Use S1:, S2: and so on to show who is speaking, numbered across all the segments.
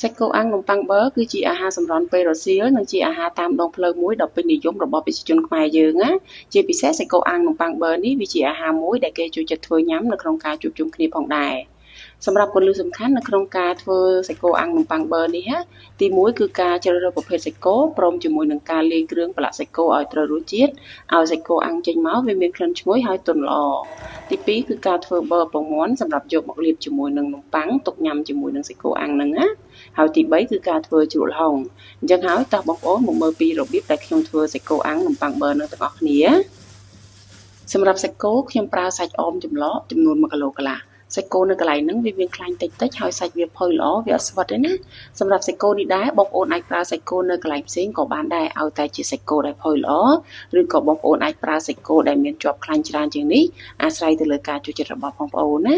S1: សាច់គោអាំងនំប៉័ងប៊ឺគឺជាអាហារសម្រន់ពេលរសៀលនិងជាអាហារតាមដងផ្លូវមួយដ៏ពេញនិយមរបស់ប្រជាជនខ្មែរយើងណាជាពិសេសសាច់គោអាំងនំប៉័ងប៊ឺនេះវាជាអាហារមួយដែលគេចូលចិត្តធ្វើញ៉ាំនៅក្នុងការជួបជុំគ្នាផងដែរសម្រាប់គន្លឹះសំខាន់នៅក្នុងការធ្វើសាច់គោអាំងនំប៉័ងប៊ឺនេះណាទី1គឺការជ្រើសរើសប្រភេទសាច់គោព្រមជាមួយនឹងការលាយគ្រឿងប្រឡាក់សាច់គោឲ្យត្រូវរសជាតិឲ្យសាច់គោអាំងចេញមកវាមានក្លិនឈ្ងុយហើយទន់ល្អទី2គឺការធ្វើប៊ឺពងមាន់សម្រាប់យកមកលាបជាមួយនឹងនំប៉័ងទុកញ៉ាំជាមួយនឹងសាច់គោអាំងហ្នឹងណាហើយទី3គឺការធ្វើជ្រក់ល្ហុងអញ្ចឹងហើយតោះបងប្អូនមកមើលពីរបៀបដែលខ្ញុំធ្វើសាច់គោអាំងនំប៉័ងប៊ឺនឹងទាំងអស់គ្នាសម្រាប់សាច់គោខ្ញុំប្រើសាច់អមចម្លកចំនួន1គីឡូកន្លះសាច់គោនៅកន្លែងហ្នឹងវាមានខ្លាញ់តិចតិចហើយសាច់វាផុយល្អវាអត់ស្វិតទេណាសម្រាប់សាច់គោនេះដែរបងប្អូនអាចប្រើសាច់គោនៅកន្លែងផ្សេងក៏បានដែរឲ្យតែជាសាច់គោដែលផុយល្អឬក៏បងប្អូនអាចប្រើសាច់គោដែលមានជាប់ខ្លាញ់ច្រើនជាងនេះអាស្រ័យទៅលើការចូលចិត្តរបស់បងប្អូនណា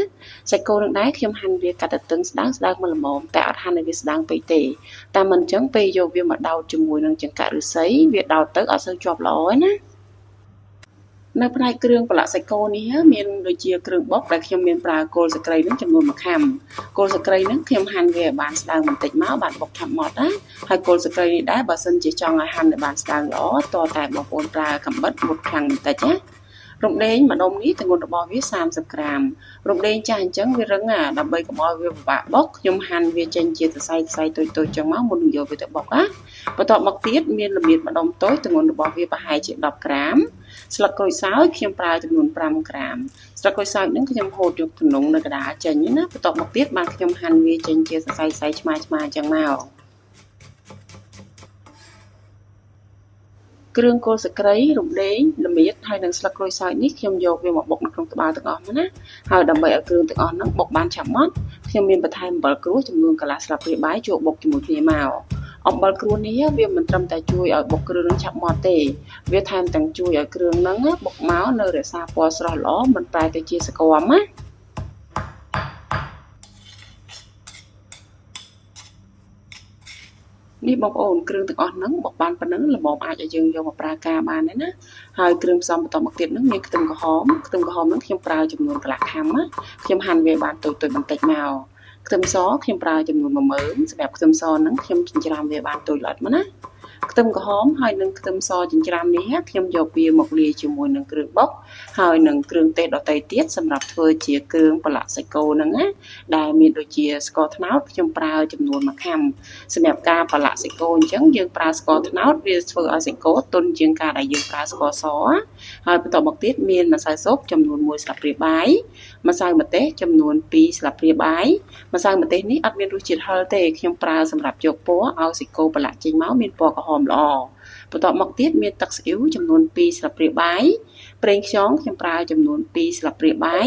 S1: សាច់គោនឹងដែរខ្ញុំហាន់វាកាត់ទៅតឹងស្ដើងស្ដើងមកល្មមតែអត់ហាន់ឲ្យវាស្ដើងពេកទេតាមមិនអញ្ចឹងពេលយកវាមកដោតជាមួយនឹងចង្កាក់ឫស្សីវាដោតទៅអត់សូវជាប់ល្អទេណានៅផ្នែកគ្រឿងប្រឡាក់សាច់គោនេះមានដូចជាគ្រឿងបុកដែលខ្ញុំមានប្រើគល់សក្រីនឹងចំនួន1ខាំគល់សក្រីនឹងខ្ញុំហាន់វាឲ្យបានស្ដើងបន្តិចមកបានបុកឆាប់ម៉ត់ណាហើយគល់សក្រីនេះដែរបើសិនជាចង់ឲ្យហាន់ឲ្យបានស្ដើងល្អតតែបងប្អូនប្រើកាំបិតមុតខ្លាំងបន្តិចណារំដេងម្ដុំនេះទម្ងន់របស់វា30ក្រាមរំដេងចាស់អញ្ចឹងវារឹងណាដើម្បីកុំឲ្យវាពិបាកបុកខ្ញុំហាន់វាចេញជាសរសៃសរសៃតូចៗចឹងមកមុននឹងយកវាទៅបុកណាបន្ទាប់មកទៀតមានល្មៀតម្ដុំតូចទម្ងន់របស់វាប្រហែលជា10ក្រាមស្លឹកក្រូចសើចខ្ញុំប្រើចំនួន5ក្រាមស្លឹកក្រូចសើចហ្នឹងខ្ញុំហូតយកទំនងនៅកណ្ដាលចេញណាបន្ទាប់មកទៀតបានខ្ញុំហាន់វាចេញជាសរសៃសរសៃឆ្មាឆ្មាអញ្ចឹងមកគ្រឿងគល់សក្រីរំដេងល្មៀតហើយនិងស្លឹកក្រូចសើចនេះខ្ញុំយកវាមកបុកនៅក្នុងត្បាល់ទាំងអស់ណាហើយដើម្បីឲ្យគ្រឿងទាំងអស់ហ្នឹងបុកបានឆាប់ម៉ត់ខ្ញុំមានបន្ថែមអំបិលក្រួសចំនួនកន្លះស្លាបព្រាបាយចូលបុកជាមួយគ្នាមកអំបិលក្រួសនេះវាមិនត្រឹមតែជួយឲ្យបុកគ្រឿងនឹងឆាប់ម៉ត់ទេវាថែមទាំងជួយឲ្យគ្រឿងហ្នឹងបុកមកនៅរក្សាពណ៌ស្រស់ល្អមិនប្រែទៅជាស្គាំណានេះបងប្អូនគ្រឿងទាំងអស់ហ្នឹងបុកបានប៉ុណ្ណឹងល្មមអាចឲ្យយើងយកមកប្រើការបានដែរណាហើយគ្រឿងផ្សំបន្តមកទៀតហ្នឹងមានខ្ទឹមក្រហមខ្ទឹមក្រហមហ្នឹងខ្ញុំប្រើចំនួនកន្លះខាំណាខ្ញុំហាន់វាបានតូចៗបន្តិចមកខ្ទឹមសខ្ញុំប្រើចំនួន10000សម្រាប់ខ្ទឹមសហ្នឹងខ្ញុំចិញ្ច្រាំវាបានតូចល្អិតមកណាខ្ទឹមក្រហមហើយនិងខ្ទឹមសចិញ្ច្រាំនេះខ្ញុំយកវាមកលាយជាមួយនឹងគ្រឿងបុកហើយនិងគ្រឿងទេសដទៃទៀតសម្រាប់ធ្វើជាគ្រឿងប្រឡាក់សាច់គោហ្នឹងណាដែលមានដូចជាស្ករត្នោតខ្ញុំប្រើចំនួន1ខាំសម្រាប់ការប្រឡាក់សាច់គោអញ្ចឹងយើងប្រើស្ករត្នោតវាធ្វើឲ្យសាច់គោទន់ជាងការដែលយើងប្រើស្ករសហើយបន្តមកទៀតមានម្សៅស៊ុបចំនួន1ស្លាបព្រាបាយម្សៅម្ទេសចំនួន2ស្លាបព្រាបាយម្សៅម្ទេសនេះអត់មានរសជាតិហឹរទេខ្ញុំប្រើសម្រាប់យកពណ៌ឲ្យសាច់គោប្រឡាក់ចេញមកមានពណ៌ក្រហមល្អបន្ទាប់មកទៀតមានទឹកស្អ៊ីវចំនួន2ស្លាបព្រាបាយប្រេងខ្យងខ្ញុំប្រើចំនួន2ស្លាបព្រាបាយ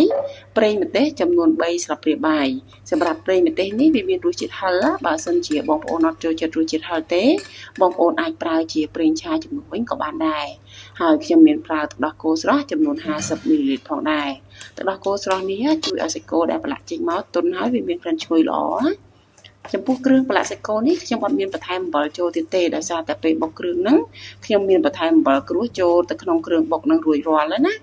S1: ប្រេងម្ទេសចំនួន3ស្លាបព្រាបាយសម្រាប់ប្រេងម្ទេសនេះវាមានរសជាតិហឹរបើសិនជាបងប្អូនអត់ចូលចិត្តរសជាតិហឹរទេបងប្អូនអាចប្រើជាប្រេងឆាជំនួសវិញក៏បានដែរហើយខ្ញុំមានប្រើទឹកដោះគោស្រស់ចំនួន50មីលីលីត្រផងដែរទឹកដោះគោស្រស់នេះជួយឲ្យសាច់គោដែលប្រឡាក់ចេញមកទន់ហើយវាមានក្លិនឈ្ងុយល្អណាចំពោះគ្រឿងប្រឡាក់សាច់គោនេះខ្ញុំអត់មានបន្ថែមអំបិលចូលទៀតទេដោយសារតែពេលបុកគ្រឿងហ្នឹងខ្ញុំមានបន្ថែមអំបិលក្រួសចូលទៅក្នុងគ្រឿងបុកហ្នឹងរួចរាល់ហើយណា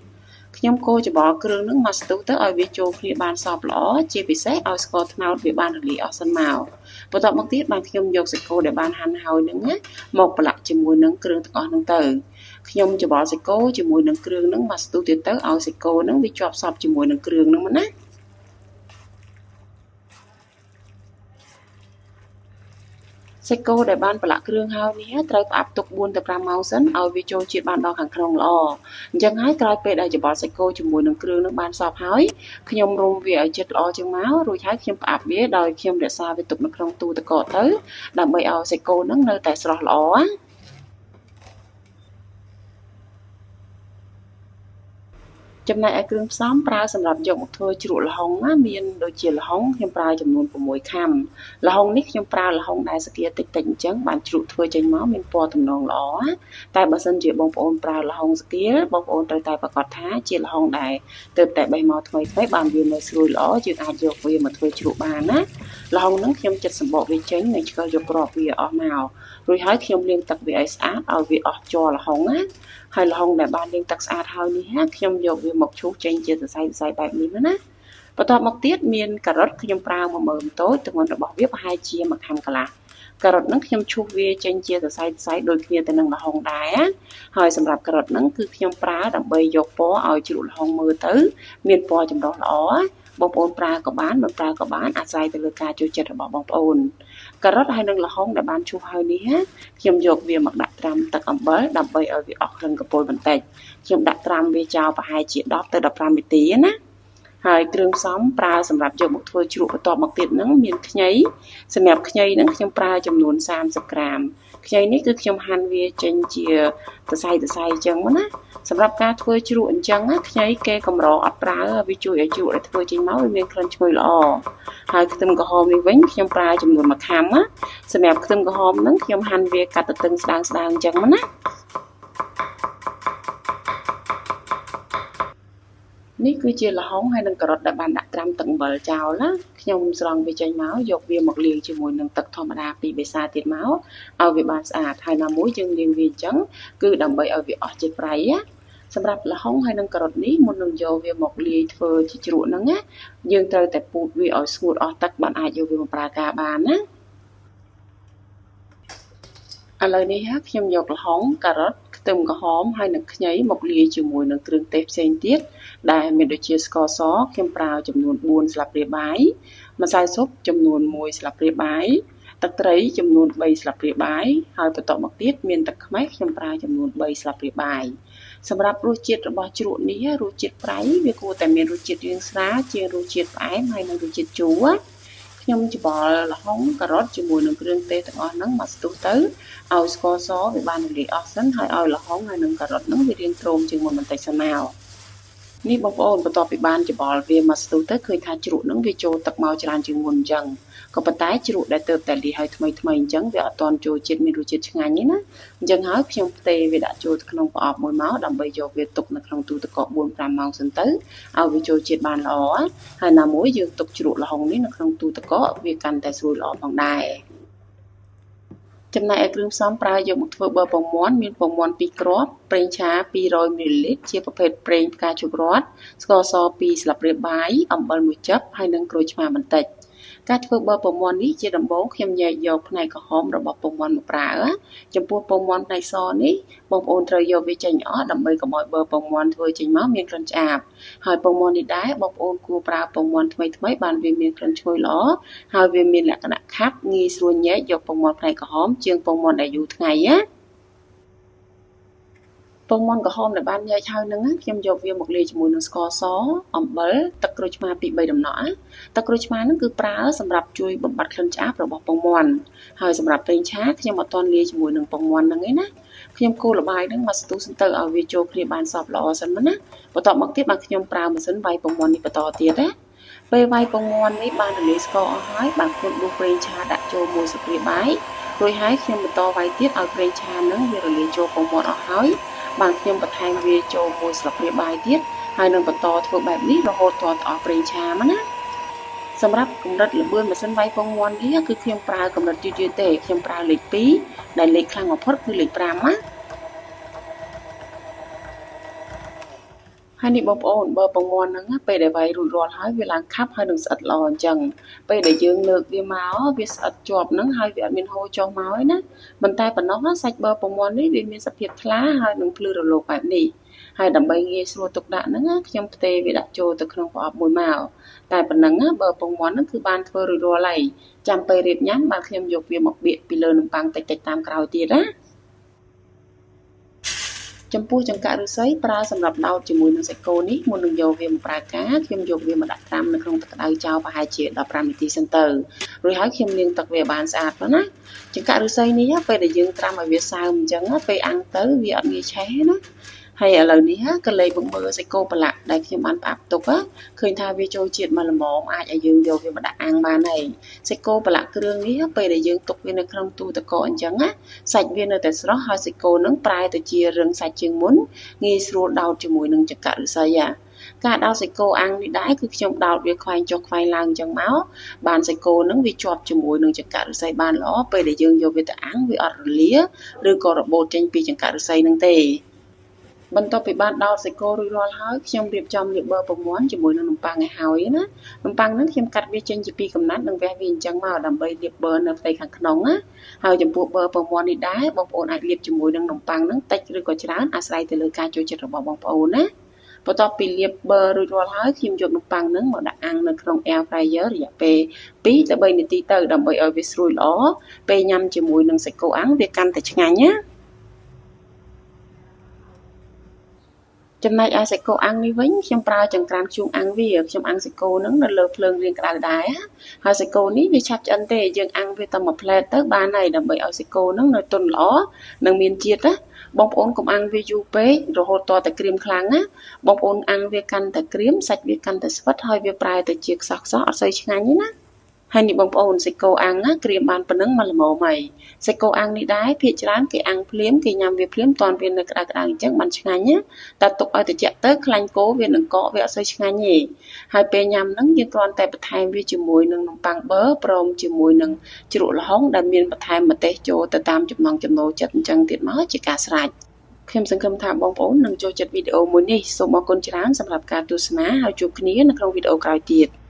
S1: ខ្ញុំកូរច្របល់គ្រឿងហ្នឹងមកស្ទុះទៅឲ្យវាចូលគ្នាបានសព្វល្អជាពិសេសឲ្យស្ករត្នោតវាបានរលាយអស់សិនមកបន្ទាប់មកទៀតបានខ្ញុំយកសាច់គោដែលបានហាន់ហើយហ្នឹងណាមកប្រឡាក់ជាមួយនឹងគ្រឿងទាំងអស់ហ្នឹងទៅខ្ញុំច្របល់សាច់គោជាមួយនឹងគ្រឿងហ្នឹងមកស្ទុះទៀតទៅឲ្យសាច់គោហ្នឹងវាជាប់សព្វជាមួយនឹងគ្រឿងហ្នឹងណាសាច់គោដែលបានប្រឡាក់គ្រឿងហើយនេះត្រូវផ្អាប់ទុក4ទៅ5ម៉ោងសិនឲ្យវាចូលជាតិបានដល់ខាងក្នុងល្អអញ្ចឹងហើយក្រោយពេលដែលច្របល់សាច់គោជាមួយនឹងគ្រឿងនឹងបានសព្វហើយខ្ញុំរុំវាឲ្យជិតល្អជាងមករួចហើយខ្ញុំផ្អាប់វាដោយខ្ញុំរក្សាវាទុកនៅក្នុងទូទឹកកកទៅដើម្បីឲ្យសាច់គោនឹងនៅតែស្រស់ល្អណាចំណែកឯគ្រឿងផ្សំប្រើសម្រាប់យកមកធ្វើជ្រក់ល្ហុងណាមានដូចជាល្ហុងខ្ញុំប្រើចំនួន6ខាំល្ហុងនេះខ្ញុំប្រើល្ហុងដែលសគាតិចតិចអញ្ចឹងបានជ្រក់ធ្វើចេញមកមានពណ៌ទំនងល្អណាតែបើសិនជាបងប្អូនប្រើល្ហុងសគាបងប្អូនត្រូវតែប្រាកដថាជាល្ហុងដែលទើបតែបេះមកថ្មីថ្មីបានវានៅស្រួយល្អយើងអាចយកវាមកធ្វើជ្រក់បានណាល្ហុងហ្នឹងខ្ញុំចិត្តសម្បកវាចេញនិងឆ្កឹះយកគ្រាប់វាអស់មករួចហើយខ្ញុំលាងទឹកវាឲ្យស្អាតឲ្យវាអស់ជ័រល្ហុងណាហើយល្ហុងដែលបានលាងទឹកស្អាតហើយនេះណាខ្ញុំយកវាមកឈូសចេញជាសរសៃសរសៃបែបនេះណា បន្ទាប់មកទៀតមានការ៉ុតខ្ញុំប្រើ1មើមតូចទម្ងន់របស់វាប្រហែលជាមួយខាំកន្លះការ៉ុតហ្នឹងខ្ញុំឈូសវាចេញជាសរសៃៗដូចគ្នាទៅនឹងល្ហុងដែរហើយសម្រាប់ការ៉ុតហ្នឹងគឺខ្ញុំប្រើដើម្បីយកពណ៌ឲ្យជ្រក់ល្ហុងមើលទៅមានពណ៌ចម្រុះល្អបងប្អូនប្រើក៏បានមិនប្រើក៏បានអាស្រ័យទៅលើការចូលចិត្តរបស់បងប្អូនការ៉ុតហើយនឹងល្ហុងដែលបានឈូសហើយនេះខ្ញុំយកវាមកដាក់ត្រាំទឹកអំបិលដើម្បីឲ្យវាអស់ក្លិនកពុលបន្តិចខ្ញុំដាក់ត្រាំវាចោលប្រហែលជា10ទៅ15នាទីណាហើយគ្រឿងផ្សំប្រើសម្រាប់យកមកធ្វើជ្រក់បន្ទាប់មកទៀតហ្នឹងមានខ្ញីសម្រាប់ខ្ញីហ្នឹងខ្ញុំប្រើចំនួន30ក្រាមខ្ញីនេះគឺខ្ញុំហាន់វាចេញជាសរសៃអញ្ចឹងណាសម្រាប់ការធ្វើជ្រក់អញ្ចឹងខ្ញីគេកម្រអត់ប្រើវាជួយឲ្យជ្រក់ដែលធ្វើចេញមកវាមានក្លិនឈ្ងុយល្អហើយខ្ទឹមក្រហមនេះវិញខ្ញុំប្រើចំនួន1ខាំណាសម្រាប់ខ្ទឹមក្រហមហ្នឹងខ្ញុំហាន់វាកាត់ទៅតឹងស្ដើងអញ្ចឹងណានេះគឺជាល្ហុងហើយនិងការ៉ុតដែលបានដាក់ត្រាំទឹកអំបិលចោលណាខ្ញុំស្រង់វាចេញមកយកវាមកលាងជាមួយនឹងទឹកធម្មតាពីរបេសាទៀតមកឲ្យវាបានស្អាតហើយណាមួយយើងលាងវាអញ្ចឹងគឺដើម្បីឲ្យវាអស់ជាតិប្រៃណាសម្រាប់ល្ហុងហើយនិងការ៉ុតនេះមុននឹងយកវាមកលាយធ្វើជាជ្រក់ហ្នឹងណាយើងត្រូវតែពូតវាឲ្យស្ងួតអស់ទឹកបានអាចយកវាមកប្រើការបានណាឥឡូវនេះខ្ញុំយកល្ហុងការ៉ុតខ្ទឹមក្រហមហើយនិងខ្ញីមកលាយជាមួយនឹងគ្រឿងទេសផ្សេងទៀតដែលមានដូចជាស្ករសខ្ញុំប្រើចំនួន4ស្លាបព្រាបាយម្សៅស៊ុបចំនួន1ស្លាបព្រាបាយទឹកត្រីចំនួន3ស្លាបព្រាបាយហើយបន្តមកទៀតមានទឹកខ្មេះខ្ញុំប្រើចំនួន3ស្លាបព្រាបាយសម្រាប់រសជាតិរបស់ជ្រក់នេះរសជាតិប្រៃវាគួរតែមានរសជាតិរាងស្រាលជាងរសជាតិផ្អែមហើយនិងរសជាតិជូរខ្ញុំច្បល់ល្ហុងការ៉ុតជាមួយនឹងគ្រឿងទេសទាំងអស់ហ្នឹងមកស្ទុះទៅឲ្យស្ករសវាបានរលាយអស់សិនហើយឲ្យល្ហុងហើយនិងការ៉ុតហ្នឹងវារាងទ្រោមជាងមុនបន្តិចសិនមកនេះបងប្អូនបន្ទាប់ពីបានច្បល់វាមកស្ទុះទៅឃើញថាជ្រក់ហ្នឹងវាចូលទឹកមកច្រើនជាងមុនអញ្ចឹងក៏ប៉ុន្តែជ្រក់ដែលទើបតែលាយឲ្យថ្មីអញ្ចឹងវាអត់ទាន់ចូលជាតិមានរសជាតិឆ្ងាញ់ទេណាអញ្ចឹងហើយខ្ញុំផ្ទេរវាដាក់ចូលទៅក្នុងប្រអប់មួយមកដើម្បីយកវាទុកនៅក្នុងទូទឹកកក 4-5 ម៉ោងសិនទៅឲ្យវាចូលជាតិបានល្អហើយណាមួយយើងទុកជ្រក់ល្ហុងនេះនៅក្នុងទូទឹកកកវាកាន់តែស្រួយល្អផងដែរចំណែកឯគ្រឿងផ្សំប្រើយកមកធ្វើប៊ឺពងមាន់មានពងមាន់2គ្រាប់ប្រេងឆា200មីលីលីត្រជាប្រភេទប្រេងផ្កាឈូករ័ត្នស្ករស2ស្លាបព្រាបាយអំបិល1ចិបហើយនិងក្រូចឆ្មាបន្តិចការធ្វើប៊ឺពងមាន់នេះជាដំបូងខ្ញុំញែកយកផ្នែកក្រហមរបស់ពងមាន់មកប្រើចំពោះពងមាន់ផ្នែកសនេះបងប្អូនត្រូវយកវាចេញអស់ដើម្បីកុំឲ្យប៊ឺពងមាន់ធ្វើចេញមកមានក្លិនឆ្អាបហើយពងមាន់នេះដែរបងប្អូនគួរប្រើពងមាន់ថ្មីៗបានវាមានក្លិនឈ្ងុយល្អហើយវាមានលក្ខណៈខាប់ងាយស្រួលញែកយកពងមាន់ផ្នែកក្រហមជាងពងមាន់ដែលយូរថ្ងៃណាពងមាន់ក្រហមដែលបានញែកហើយហ្នឹងខ្ញុំយកវាមកលាយជាមួយនឹងស្ករសអំបិលទឹកក្រូចឆ្មា2-3ដំណក់ទឹកក្រូចឆ្មាហ្នឹងគឺប្រើសម្រាប់ជួយបំបត្តិក្លិនឆ្អាបរបស់ពងមាន់ហើយសម្រាប់ប្រេងឆាខ្ញុំអត់ទាន់លាយជាមួយនឹងពងមាន់ហ្នឹងឯណាខ្ញុំកូរល្បាយហ្នឹងមកស្ទុះសិនទៅឲ្យវាចូលគ្នាបានសព្វល្អសិនមកណាបន្ទាប់មកទៀតបានខ្ញុំប្រើម៉ាស៊ីនវាយពងមាន់នេះបន្តទៀតណាពេលវាយពងមាន់នេះបានរលាយស្ករអស់ហើយបានខ្ញុំដួសប្រេងឆាដាក់ចូលមួយស្លាបព្រាបាយរួចហើយខ្ញុំបន្តវាយទៀតឲ្យប្រេងឆាហ្នឹងវារលាយចូលពងមាន់អស់ហើយបានខ្ញុំបន្ថែមវាចូលមួយស្លាបព្រាបាយទៀតហើយនឹងបន្តធ្វើបែបនេះរហូតទាល់តែអស់ប្រេងឆាមកណាសម្រាប់កម្រិតល្បឿនម៉ាស៊ីនវាយពងមាន់នេះគឺខ្ញុំប្រើកម្រិតយឺតៗទេខ្ញុំប្រើលេខ2ដែលលេខខ្លាំងបំផុតគឺលេខ5ណាហើយនេះបងប្អូនបើពងមាន់ហ្នឹងពេលដែលវាយរួចរាល់ហើយវាឡើងខាប់ហើយនឹងស្អិតល្អអញ្ចឹងពេលដែលយើងលើកវាមកវាស្អិតជាប់ហ្នឹងហើយវាអត់មានហូរចុះមកឯណាមិនតែប៉ុណ្ណោះសាច់បើពងមាន់នេះវាមានសភាពថ្លាហើយនឹងភ្លឺរលោងបែបនេះហើយដើម្បីងាយស្រួលទុកដាក់ហ្នឹងខ្ញុំផ្ទេរវាដាក់ចូលទៅក្នុងប្រអប់មួយមកតែប៉ុណ្ណឹងបើពងមាន់ហ្នឹងគឺបានធ្វើរួចរាល់ហើយចាំពេលរៀបញ៉ាំបានខ្ញុំយកវាមកបៀកពីលើនំប៉័ងតិចៗតាមក្រោយទៀតណាចំពោះចង្កាក់ឫស្សីប្រើសម្រាប់ដោតជាមួយនឹងសាច់គោនេះមុននឹងយកវាមកប្រើការខ្ញុំយកវាមកដាក់ត្រាំនៅក្នុងទឹកក្តៅចោលប្រហែលជា15នាទីសិនទៅរួចហើយខ្ញុំលាងទឹកវាបានស្អាតផងណាចង្កាក់ឫស្សីនេះពេលដែលយើងត្រាំឲ្យវាសើមអញ្ចឹងពេលអាំងទៅវាអត់ងាយឆេះណាហើយឥឡូវនេះក៏លេខបង្មើសាច់គោប្រឡាក់ដែលខ្ញុំបានផ្អាប់ទុកឃើញថាវាចូលជាតិមកល្មមអាចឲ្យយើងយកវាមកដាក់អាំងបានហើយសាច់គោប្រឡាក់គ្រឿងនេះពេលដែលយើងទុកវានៅក្នុងទូទឹកកកអញ្ចឹងណាសាច់វានៅតែស្រស់ហើយសាច់គោនឹងប្រែទៅជារឹងសាច់ជាងមុនងាយស្រួលដោតជាមួយនឹងចង្កាក់ឫស្សីការដោតសាច់គោអាំងនេះដែរគឺខ្ញុំដោតវាខ្វែងចុះខ្វែងឡើងអញ្ចឹងមកបានសាច់គោនឹងវាជាប់ជាមួយនឹងចង្កាក់ឫស្សីបានល្អពេលដែលយើងយកវាទៅអាំងវាអត់រលាឬក៏របូតចេញពីចង្កាក់ឫស្សីនឹងទេ បន្ទាប់ពីបានដោតសាច់គោរួចរាល់ហើយខ្ញុំរៀបចំលាបប៊ឺពងមាន់ជាមួយនឹងនំប៉័ងឲ្យហើយណានំប៉័ងហ្នឹងខ្ញុំកាត់វាចេញជាពីរកំណាត់និងវះវាអញ្ចឹងមកដើម្បីលាបប៊ឺនៅផ្ទៃខាងក្នុងណាហើយចំពោះប៊ឺពងមាន់នេះដែរបងប្អូនអាចលាបជាមួយនឹងនំប៉័ងហ្នឹងតិចឬក៏ច្រើនអាស្រ័យទៅលើការចូលចិត្តរបស់បងប្អូនណាបន្ទាប់ពីលាបប៊ឺរួចរាល់ហើយខ្ញុំយកនំប៉័ងហ្នឹងមកដាក់អាំងនៅក្នុង air fryer រយៈពេល2ទៅ3នាទីទៅដើម្បីឲ្យវាស្រួយល្អពេលញ៉ាំជាមួយនឹងសាច់គោអាំងវាកាន់តែឆ្ងាញ់ណាចំណែកឯសាច់គោអាំងនេះវិញខ្ញុំប្រើចង្ក្រានធ្យូងអាំងវាខ្ញុំអាំងសាច់គោហ្នឹងនៅលើភ្លើងរាងក្តៅដែរហើយសាច់គោនេះវាឆាប់ឆ្អិនទេយើងអាំងវាតែមួយផ្លែតទៅបានហើយដើម្បីឲ្យសាច់គោហ្នឹងនៅទន់ល្អនិងមានជាតិណាបងប្អូនកុំអាំងវាយូរពេករហូតទាល់តែក្រៀមខ្លាំងណាបងប្អូនអាំងវាកាន់តែក្រៀមសាច់វាកាន់តែស្វិតហើយវាប្រែទៅជាខ្សោះខ្សោះអត់សូវឆ្ងាញ់ទេណាហើយនេះបងប្អូនសាច់គោអាំងណាក្រៀមបានប៉ុណ្ណឹងមកល្មមហើយសាច់គោអាំងនេះដែរភាគច្រើនគេអាំងភ្លាមគេញ៉ាំវាភ្លាមតាន់វានៅក្តៅៗអញ្ចឹងបានឆ្ងាញ់ណាតែទុកឲ្យត្រជាក់ទៅខ្លាញ់គោវានឹងកកវាអត់សូវឆ្ងាញ់ទេហើយពេលញ៉ាំហ្នឹងយើងគ្រាន់តែបន្ថែមវាជាមួយនឹងនំប៉័ងប៊ឺព្រមជាមួយនឹងជ្រក់ល្ហុងដែលមានបន្ថែមម្ទេសចូលទៅតាមចំណង់ចំណូលចិត្តអញ្ចឹងទៀតមកជាការស្រេចខ្ញុំសង្ឃឹមថាបងប្អូននឹងចូលចិត្តវីដេអូមួយនេះសូមអរគុណច្រើនសម្រាប់ការទស្សនាហើយជួបគ្នានៅក្នុងវីដេអូក្រោយទៀត។